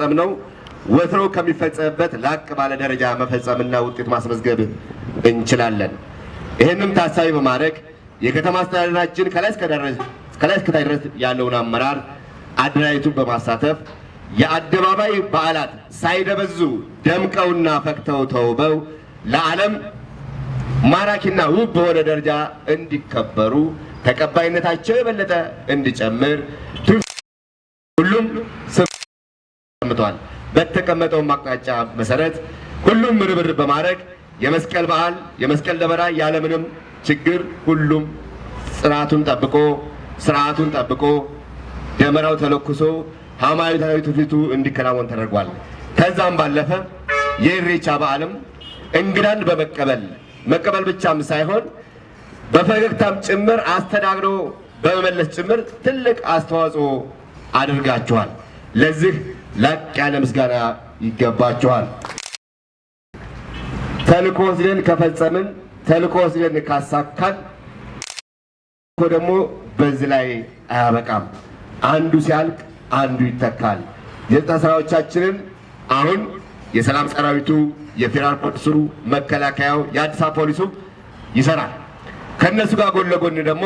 ከፈጸምነው ወትሮ ከሚፈጸምበት ላቅ ባለ ደረጃ መፈጸምና ውጤት ማስመዝገብ እንችላለን። ይህንም ታሳቢ በማድረግ የከተማ አስተዳደራችን ከላይ እስከታች ድረስ ያለውን አመራር አደራጅቱን በማሳተፍ የአደባባይ በዓላት ሳይደበዙ ደምቀውና ፈክተው ተውበው ለዓለም ማራኪና ውብ በሆነ ደረጃ እንዲከበሩ፣ ተቀባይነታቸው የበለጠ እንዲጨምር ሁሉም ስምቷል። በተቀመጠው አቅጣጫ መሰረት ሁሉም ርብርብ በማድረግ የመስቀል በዓል፣ የመስቀል ደመራ ያለምንም ችግር ሁሉም ጽናቱን ጠብቆ፣ ስርዓቱን ጠብቆ ደመራው ተለኩሶ ሃይማኖታዊ ትውፊቱ እንዲከናወን ተደርጓል። ከዛም ባለፈ የኢሬቻ በዓልም እንግዳን በመቀበል መቀበል ብቻም ሳይሆን በፈገግታም ጭምር አስተናግዶ በመመለስ ጭምር ትልቅ አስተዋጽኦ አድርጋችኋል። ለዚህ ላቅ ያለ ምስጋና ይገባችኋል። ተልዕኮ ወስደን ከፈጸምን፣ ተልዕኮ ወስደን ካሳካን ደግሞ በዚህ ላይ አያበቃም። አንዱ ሲያልቅ አንዱ ይተካል። የጸጥታ ስራዎቻችንን አሁን የሰላም ሰራዊቱ፣ የፌዴራል ፖሊሱ፣ መከላከያው፣ የአዲስ አበባ ፖሊሱ ይሰራል። ከእነሱ ጋር ጎን ለጎን ደግሞ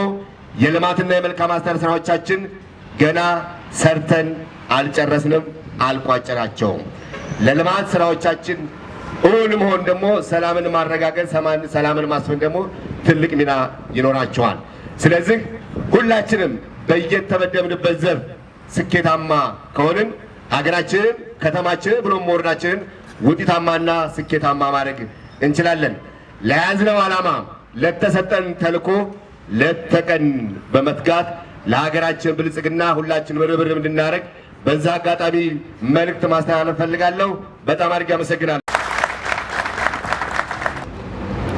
የልማትና የመልካም አስተዳደር ስራዎቻችን ገና ሰርተን አልጨረስንም፣ አልቋጨናቸውም። ለልማት ስራዎቻችን እውን መሆን ደግሞ ሰላምን ማረጋገጥ፣ ሰላምን ማስፈን ደግሞ ትልቅ ሚና ይኖራቸዋል። ስለዚህ ሁላችንም በየተመደብንበት ዘርፍ ስኬታማ ከሆንን ሀገራችንን፣ ከተማችንን ብሎም ወረዳችንን ውጤታማና ስኬታማ ማድረግ እንችላለን። ለያዝነው ዓላማ፣ ለተሰጠን ተልዕኮ ሌት ተቀን በመትጋት ለሀገራችን ብልጽግና ሁላችንም ርብርብ እንድናደርግ በዛ አጋጣሚ መልእክት ማስተላለፍ ፈልጋለሁ። በጣም አድርጌ አመሰግናለሁ።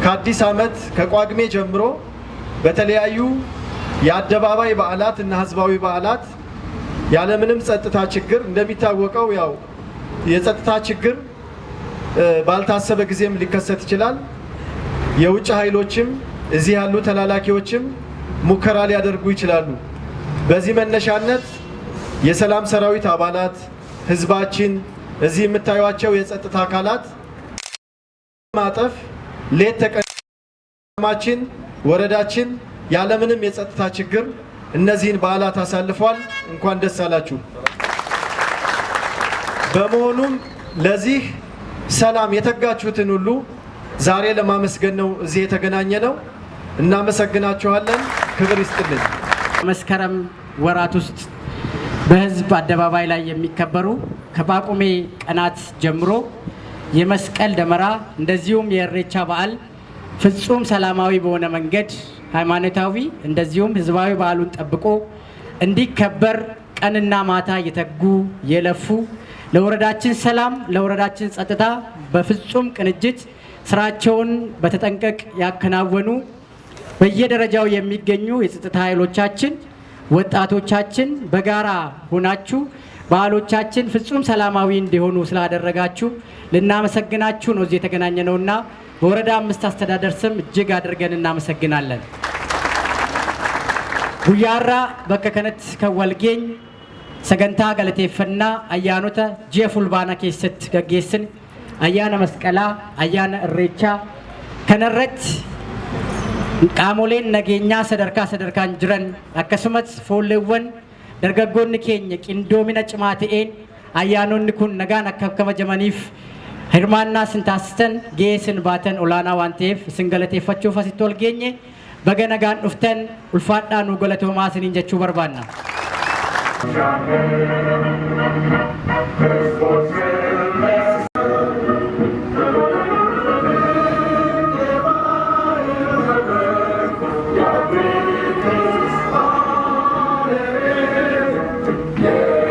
ከአዲስ ዓመት ከቋግሜ ጀምሮ በተለያዩ የአደባባይ በዓላት እና ህዝባዊ በዓላት ያለምንም ጸጥታ ችግር፣ እንደሚታወቀው ያው የጸጥታ ችግር ባልታሰበ ጊዜም ሊከሰት ይችላል። የውጭ ኃይሎችም እዚህ ያሉ ተላላኪዎችም ሙከራ ሊያደርጉ ይችላሉ። በዚህ መነሻነት የሰላም ሰራዊት አባላት፣ ህዝባችን፣ እዚህ የምታዩቸው የጸጥታ አካላት ማጠፍ ሌት ተቀን ወረዳችን ያለምንም የጸጥታ ችግር እነዚህን በዓላት አሳልፏል። እንኳን ደስ አላችሁ። በመሆኑም ለዚህ ሰላም የተጋችሁትን ሁሉ ዛሬ ለማመስገን ነው እዚህ የተገናኘነው። እናመሰግናችኋለን። ክብር ይስጥልኝ። መስከረም ወራት ውስጥ በህዝብ አደባባይ ላይ የሚከበሩ ከጳጉሜ ቀናት ጀምሮ የመስቀል ደመራ እንደዚሁም የኢሬቻ በዓል ፍጹም ሰላማዊ በሆነ መንገድ ሃይማኖታዊ እንደዚሁም ህዝባዊ በዓሉን ጠብቆ እንዲከበር ቀንና ማታ እየተጉ የለፉ፣ ለወረዳችን ሰላም፣ ለወረዳችን ጸጥታ በፍጹም ቅንጅት ስራቸውን በተጠንቀቅ ያከናወኑ በየደረጃው የሚገኙ የጸጥታ ኃይሎቻችን፣ ወጣቶቻችን በጋራ ሆናችሁ በዓሎቻችን ፍጹም ሰላማዊ እንዲሆኑ ስላደረጋችሁ ልናመሰግናችሁ ነው እዚህ የተገናኘ ነውና በወረዳ 5 አስተዳደር ስም እጅግ አድርገን እናመሰግናለን። Guyyaa har'aa bakka kanatti kan walgeenye sagantaa galateeffannaa ayyaanota ji'a Fulbaanaa keessatti gaggeessine, ayyaana Masqalaa, ayyaana Irreechaa kanarratti qaamoleen nageenyaa sadarkaa sadarkaan jiran akkasumas foolleewwan dargaggoonni keenya qindoomina cimaa ta'een ayyaanonni kun nagaan akka kabajamaniif hirmaannaa isin taasisan, gahee isin baatan olaanaa waan ta'eef isin galateeffachuuf asitti wal geenye. Baga nagaan dhuftan, ulfaadhaa, nu galatoomaa isiniin jechuu barbaanna. Yeah.